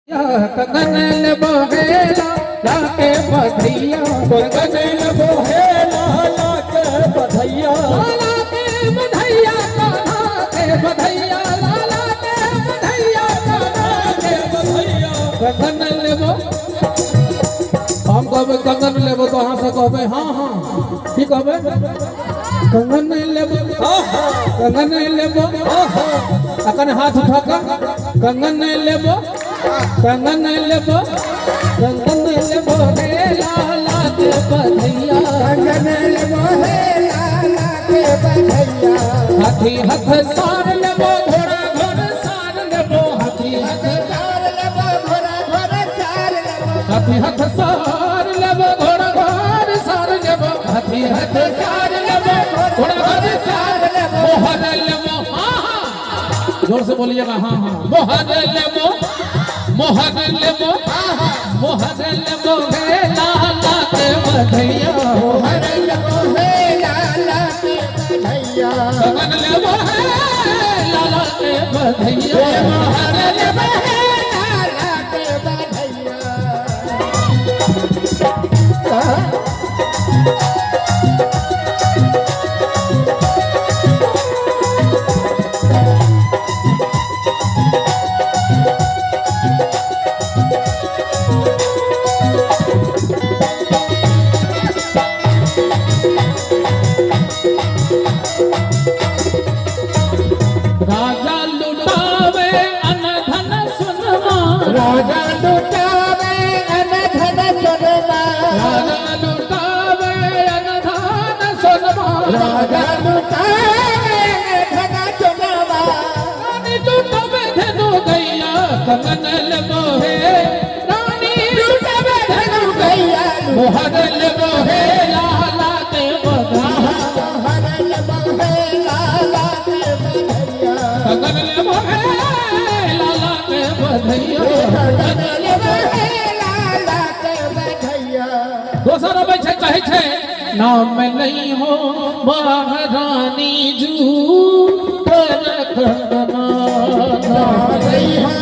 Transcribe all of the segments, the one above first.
कंगन लेबो हे लाला के बधैया, कंगन लेबो हे लाला के बधैया, लाला के बधैया, कान्हा के बधैया, लाला के बधैया, कान्हा के बधैया। कंगन लेबो, हम कहबै कंगन लेबो तो अहाँ सब कहबै हाँ हाँ, की कहबै? कंगन लेबो, कंगन लेबो, अखन हाथ उठा कऽ कंगन लेबो, कंगन लेबो, कंगन लेबो हे लाला के बधैया, कंगन लेबो हे लाला के बधैया, हाथी हथ सार लेबो, घोड़ा घोड़ सार लेबो, हाथी हथ सार लेबो, घोड़ा घोड़ सार लेबो, हाथी हथ सार लेबो, घोड़ा घोड़ सार लेबो, हाथी हथ सार लेबो, घोड़ा घोड़ सार लेबो, मोहर लेबो, हाँ हाँ, जोर से बोलिएगा हाँ हाँ, मोहर लेबो, मोहर लेबो, मोहर लेबो हे लाला के बधैया, मोहर लेबो हे लाला के बधैया, कंगन लेबो हे लाला के बधैया, मोहर लेबो हे लाला के बधैया। राजा लुटावे अनधन सुनमा, राजा लुटावे अनधन सुनमा, राजा लुटावे अनधन सुनमा, राजा लुटावे अनधन सुनमा, रानी लुटावे धनु गैया, कंगन लेबो हे रानी लुटावे धनु गैया, मोहर लेबो हे लाला के बधैया, मोहर लेबो हे लाला के बधैया, कंगन लेबो हे लाला के बधैया, कंगन लेबो हे लाला के बधैया। दोसर अबै छै, कहै छै नाम नहीं हो महारानी जू कर कंगना, नाम नहीं हो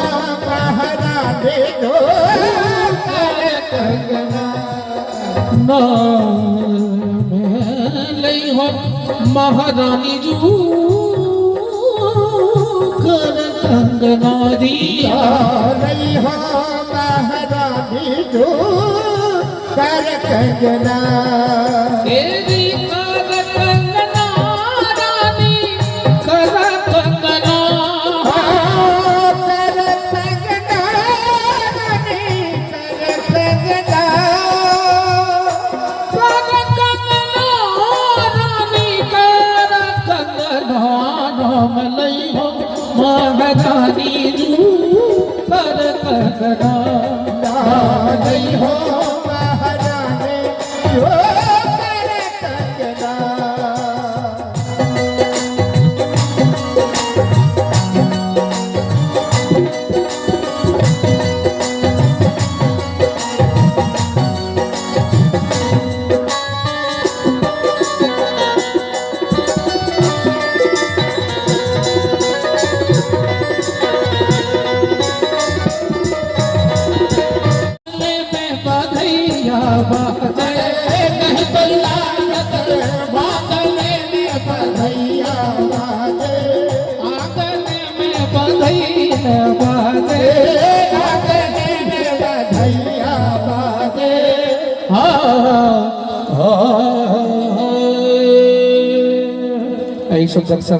महारानी जू कर कंगना, नाम नहीं हो महारानी जू कर कंगना दिया, नहीं हो महारानी जू कर कंगना, तेरी कर कंगना रानी कर कंगना, कर कंगना रानी कर कंगना, कर कंगना रानी कर कंगना, नाम लई हो महारानी जू कर कंगना, नहीं हो महारानी जू कर कंगना। में बधैया बाजे नहीं तो लागत बागले में बधैया बाजे, आंगन में बधैया बाजे, आंगन में बधैया बाजे। एहि सब दर्शन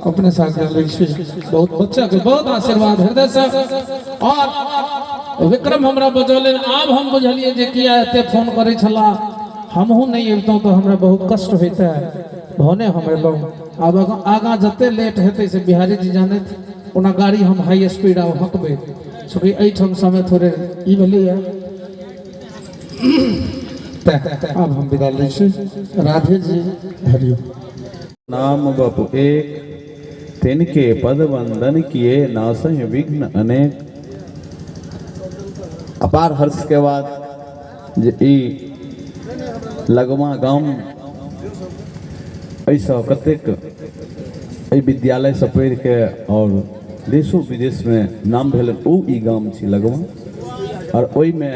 अपने साथ कर लै छी, बहुत बच्चा के बहुत आशीर्वाद हृदय से। और विक्रम हमरा बजौलनि, आब हम बुझलियै जे किया एते फोन करै छला, हमहूँ नहि अबितहुँ तऽ हमरा बहुत कष्ट होइते, भने हम एलहुँ। आब आगाँ जते लेट हेतै से बिहारी जी जानैत, ओना गाड़ी हम हाई स्पीड आब हकबै, चूँकि एहिठाम समय थोड़े ई भेलैए। आब हम विदा लै छी। राधे जी, हरिओम। नाम बपु एक, तिनके पद वंदन किए नासहि विघ्न अनेक। अपार हर्ष के बाद जे ई लगमा गाम एहिसँ कतेक एहि विद्यालयसँ पढ़िके और देशो विदेशमे नाम भेलनि ओ ई गाम छी लगमा आओर ओहिमे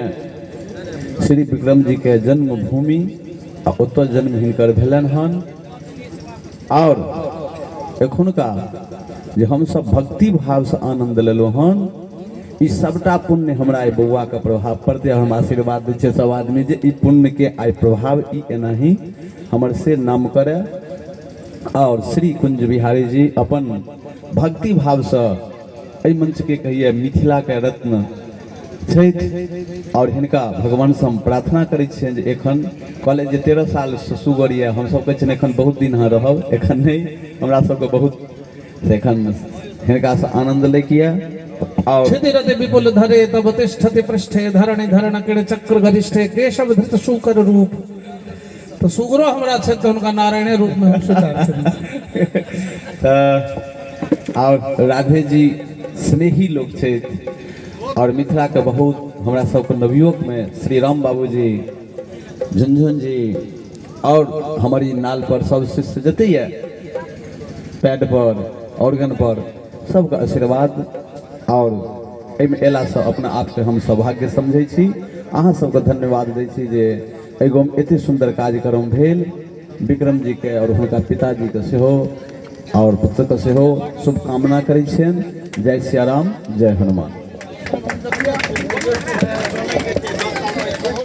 श्री विक्रम जीके जन्मभूमि आ ओतऽ जन्म हिनकर भेलनि हन आओर एखुनका जे हमसब भक्ति भावसँ आनन्द लेलहुँ हन ई सबटा पुण्य हमरा एहि बौआके प्रभाव पड़तै आओर हम आशीर्वाद दै छियै सब आदमी जे ई पुण्यके आइ प्रभाव ई एनाही हमर से नाम करय आओर श्री कुंज बिहारी जी अपन भक्ति भावसँ एहि मंचके कहिए मिथिलाके रत्न छथि आओर हिनका भगवानसँ हम प्रार्थना करै छियनि जे एखन कहले जे 13 सालसँ सुगर यऽ हमसब कहै छियनि एखन बहुत दिन अहाँ रहब, एखन नहि, हमरा सबके बहुत से एखन हिनकासँ आनन्द लैके यऽ। आओर क्षितिरति विपुल धरे तब तिष्ठति पृष्ठे धरणि धरण किण चक्र गरिष्ठे केशव धृत शूकर रूप। तऽ सुगरो हमरा छथि तऽ हुनका नारायणे रूपमे हम स्वीकार करी। तऽ आओर राधे जी स्नेही लोक छथि आओर मिथिलाके बहुत हमरा सबके नवयुवकमे श्री राम बाबूजी, झुनझुन जी आओर हमर ई नाल पर सब शिष्य जते यऽ पैड पर ऑर्गन पर सबके आशीर्वाद आओर एहिमे अयलासँ अपना आपके हम सौभाग्य समझै छी। अहाँ सबके धन्यवाद दै छी जे एहि गाँवमे एते सुन्दर कार्यक्रम भेल। विक्रम जीके आओर हुनका पिताजीके सेहो आओर पुत्रके सेहो शुभकामना करै छियनि। जय सियाराम, जय हनुमान।